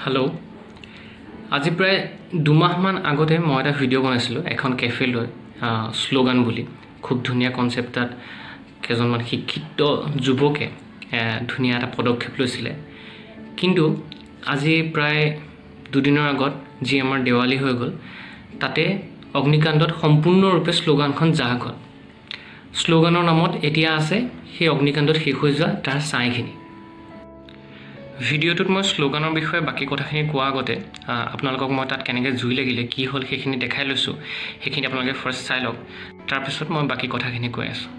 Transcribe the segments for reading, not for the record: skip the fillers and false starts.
Hello', আজি প্ৰায় 2 মাহমান আগতে মই এটা ভিডিঅ' বনাইছিলোঁ এখন কেফে লৈ, শ্লোগান বুলি। খুব ধুনীয়া কনচেপ্ট। তাত কেইজনমান শিক্ষিত যুৱকে ধুনীয়া এটা পদক্ষেপ লৈছিলে। কিন্তু আজি প্ৰায় 2 দিনৰ আগত যি আমাৰ দেৱালী হৈ গ'ল, তাতে অগ্নিকাণ্ডত সম্পূৰ্ণৰূপে শ্লোগানখন জাহ গ'ল। শ্লোগানৰ নামত এতিয়া আছে সেই অগ্নিকাণ্ডত শেষ হৈ যোৱা তাৰ ছাঁইখিনি। ভিডিঅ'টোত মই শ্লোগানৰ বিষয়ে বাকী কথাখিনি কোৱাৰ আগতে আপোনালোকক মই তাত কেনেকৈ জুই লাগিলে, কি হ'ল, সেইখিনি দেখাই লৈছোঁ। সেইখিনি আপোনালোকে ফাৰ্ষ্ট চাই লওক, তাৰপিছত মই বাকী কথাখিনি কৈ আছোঁ।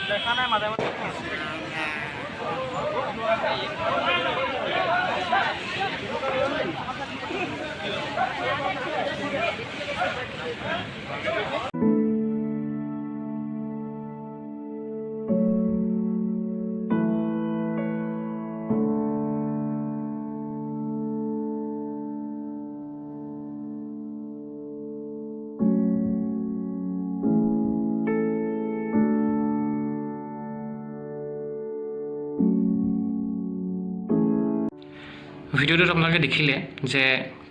দেখা নাই মাজে মাজে। ভিডিঅ'টোত আপোনালোকে দেখিলে যে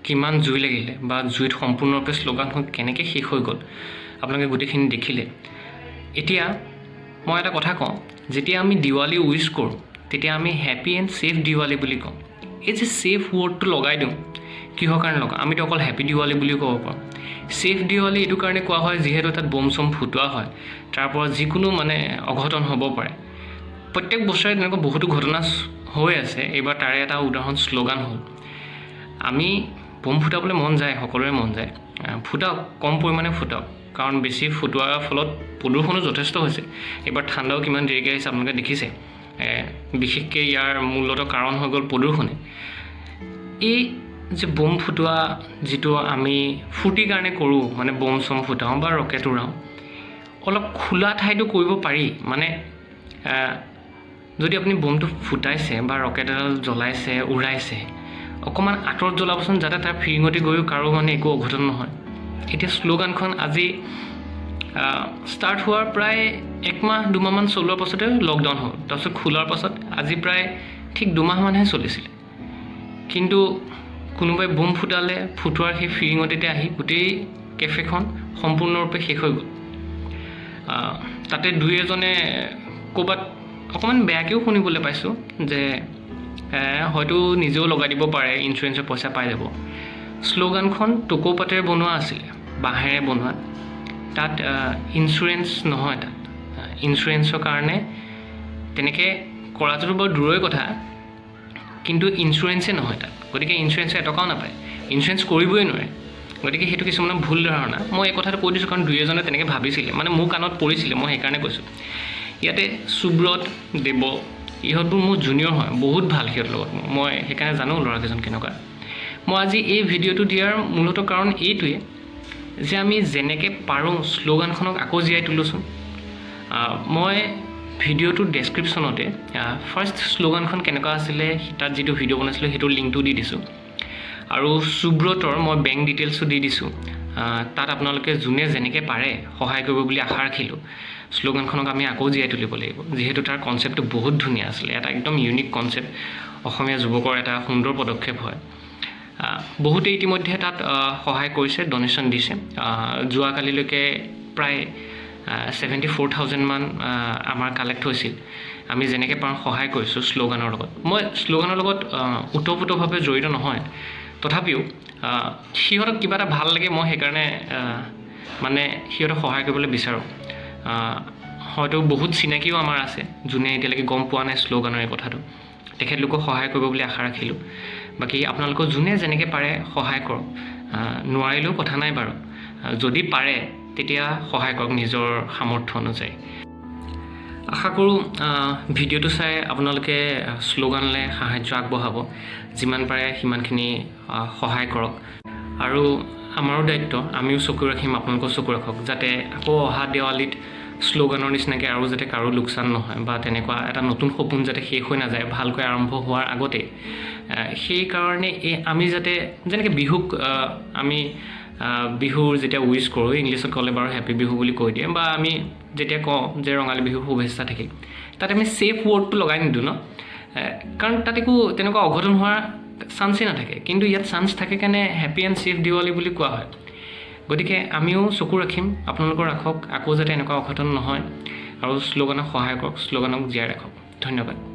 কিমান জুই লাগিলে বা জুইত সম্পূৰ্ণৰূপে শ্লোগানখন কেনেকৈ শেষ হৈ গ'ল, আপোনালোকে গোটেইখিনি দেখিলে। এতিয়া মই এটা কথা কওঁ, যেতিয়া আমি দিৱালী উইচ কৰোঁ, তেতিয়া আমি হেপী এণ্ড ছেফ দিৱালী বুলি কওঁ। এই যে ছেফ ৱৰ্ডটো লগাই দিওঁ, কিহৰ কাৰণে লগাওঁ? আমিতো অকল হেপী দিৱালী বুলিও ক'ব পাৰোঁ। ছেফ দিৱালী এইটো কাৰণে কোৱা হয়, যিহেতু তাত বোম চোম ফুটোৱা হয়, তাৰ পৰা যিকোনো মানে অঘটন হ'ব পাৰে। প্ৰত্যেক বছৰে তেনেকুৱা বহুতো ঘটনা হৈ আছে। এইবাৰ তাৰে এটা উদাহৰণ শ্লোগান হ'ল। আমি বোম ফুটাবলৈ মন যায়, সকলোৰে মন যায়। ফুটাওক, কম পৰিমাণে ফুটাওক, কাৰণ বেছি ফুটোৱাৰ ফলত প্ৰদূষণো যথেষ্ট হৈছে। এইবাৰ ঠাণ্ডাও কিমান দেৰিকৈ আহিছে আপোনালোকে দেখিছে। বিশেষকৈ ইয়াৰ মূলত কাৰণ হৈ গ'ল প্ৰদূষণে। এই যে বোম ফুটোৱা যিটো আমি ফূৰ্তিৰ কাৰণে কৰোঁ, মানে বোম চোম ফুটাওঁ বা ৰকেট উৰাওঁ, অলপ খোলা ঠাইতো কৰিব পাৰি। মানে যদি আপুনি বোমটো ফুটাইছে বা ৰকেট এডাল জ্বলাইছে, উৰাইছে, অকণমান আঁতৰত জ্বলাবচোন, যাতে তাৰ ফিৰিঙতি গৈও কাৰো মানে একো অঘটন নহয়। এতিয়া শ্লোগানখন আজি ষ্টাৰ্ট হোৱাৰ প্ৰায় একমাহ 2 মাহমান চলোৱাৰ পাছতে লকডাউন হ'ল। তাৰপিছত খোলাৰ পাছত আজি প্ৰায় ঠিক 2 মাহমানহে চলিছিলে, কিন্তু কোনোবাই বোম ফুটালে। ফুটোৱাৰ সেই ফিৰিঙতিতে আহি গোটেই কেফেখন সম্পূৰ্ণৰূপে শেষ হৈ গ'ল। তাতে দুই এজনে ক'ৰবাত অকণমান বেয়াকৈও শুনিবলৈ পাইছোঁ যে হয়তো নিজেও লগাই দিব পাৰে, ইঞ্চুৰেঞ্চৰ পইচা পাই যাব। শ্লোগানখন টকৌপাতেৰে বনোৱা আছিলে, বাঁহেৰে বনোৱা। তাত ইঞ্চুৰেঞ্চ নহয়। তাত ইঞ্চুৰেঞ্চৰ কাৰণে তেনেকৈ কৰাটোতো বৰ দূৰৰে কথা, কিন্তু ইঞ্চুৰেঞ্চে নহয় তাত। গতিকে ইঞ্চুৰেঞ্চৰ এটকাও নাপায়, ইঞ্চুৰেঞ্চ কৰিবই নোৱাৰে। গতিকে সেইটো কিছুমানৰ ভুল ধাৰণা। মই এই কথাটো কৈ দিছোঁ, কাৰণ দুই এজনে তেনেকৈ ভাবিছিলে, মানে মোৰ কাণত পৰিছিলে, মই সেইকাৰণে কৈছোঁ। ইয়াতে সুব্ৰত, দেৱ, ইহঁতবোৰ মোৰ জুনিয়ৰ হয়, বহুত ভাল সিহঁতৰ লগত মোৰ। মই সেইকাৰণে জানো ল'ৰাকেইজন কেনেকুৱা। মই আজি এই ভিডিঅ'টো দিয়াৰ মূলত কাৰণ এইটোৱে যে আমি যেনেকৈ পাৰোঁ শ্লোগানখনক আকৌ জীয়াই তোলোচোন। মই ভিডিঅ'টোৰ ডেছক্ৰিপশ্যনতে ফাৰ্ষ্ট শ্লোগানখন কেনেকুৱা আছিলে, তাত যিটো ভিডিঅ' বনাইছিলোঁ, সেইটোৰ লিংকটো দি দিছোঁ আৰু সুব্ৰতৰ মই বেংক ডিটেইলছো দি দিছোঁ। তাত আপোনালোকে যোনে যেনেকৈ পাৰে সহায় কৰিব বুলি আশা ৰাখিলোঁ। শ্লোগানখনক আমি আকৌ জীয়াই তুলিব লাগিব, যিহেতু তাৰ কনচেপ্টটো বহুত ধুনীয়া আছিলে। এটা একদম ইউনিক কনচেপ্ট, অসমীয়া যুৱকৰ এটা সুন্দৰ পদক্ষেপ হয়। বহুতে ইতিমধ্যে তাত সহায় কৰিছে, ডনেশ্যন দিছে। যোৱাকালিলৈকে প্ৰায় 74,000 মান আমাৰ কালেক্ট হৈছিল। আমি যেনেকৈ পাৰোঁ সহায় কৰিছোঁ শ্লোগানৰ লগত। মই শ্লোগানৰ লগত ওতঃপ্ৰোতভাৱে জড়িত নহয়, তথাপিও সিহঁতক কিবা এটা ভাল লাগে, মই সেইকাৰণে মানে সিহঁতক সহায় কৰিবলৈ বিচাৰোঁ। হয়তো বহুত চিনাকিও আমাৰ আছে, যোনে এতিয়ালৈকে গম পোৱা নাই শ্লোগানৰ এই কথাটো, তেখেতলোকক সহায় কৰিব বুলি আশা ৰাখিলোঁ। বাকী আপোনালোকৰ যোনে যেনেকৈ পাৰে সহায় কৰক। নোৱাৰিলেও কথা নাই বাৰু, যদি পাৰে তেতিয়া সহায় কৰক নিজৰ সামৰ্থ্য অনুযায়ী। আশা কৰোঁ ভিডিঅ'টো চাই আপোনালোকে শ্লোগানলৈ সাহাৰ্য আগবঢ়াব, যিমান পাৰে সিমানখিনি সহায় কৰক। আৰু আমাৰো দায়িত্ব, আমিও চকু ৰাখিম, আপোনালোকেও চকু ৰাখক, যাতে আকৌ অহা দেৱালীত শ্লোগানৰ নিচিনাকৈ আৰু যাতে কাৰো লোকচান নহয় বা তেনেকুৱা এটা নতুন সপোন যাতে শেষ হৈ নাযায় ভালকৈ আৰম্ভ হোৱাৰ আগতেই। সেইকাৰণে এই আমি যাতে যেনেকৈ বিহুক আমি বিহুৰ যেতিয়া উইচ কৰোঁ, ইংলিছত ক'লে বাৰু হেপী বিহু বুলি কৈ দিয়ে, বা আমি যেতিয়া কওঁ যে ৰঙালী বিহুৰ শুভেচ্ছা থাকিল, তাত আমি ছেফ ৱৰ্ডটো লগাই নিদিওঁ ন, কাৰণ তাত একো তেনেকুৱা অঘটন হোৱাৰ চান্সেই নাথাকে। কিন্তু ইয়াত চান্স থাকে কাৰণে হেপী এণ্ড ছেফ দিৱালী বুলি কোৱা হয়। গতিকে আমিও চকু ৰাখিম, আপোনালোকেও ৰাখক, আকৌ যাতে এনেকুৱা অঘটন নহয় আৰু শ্লোগানক সহায় কৰক, শ্লোগানক জীয়াই ৰাখক। ধন্যবাদ।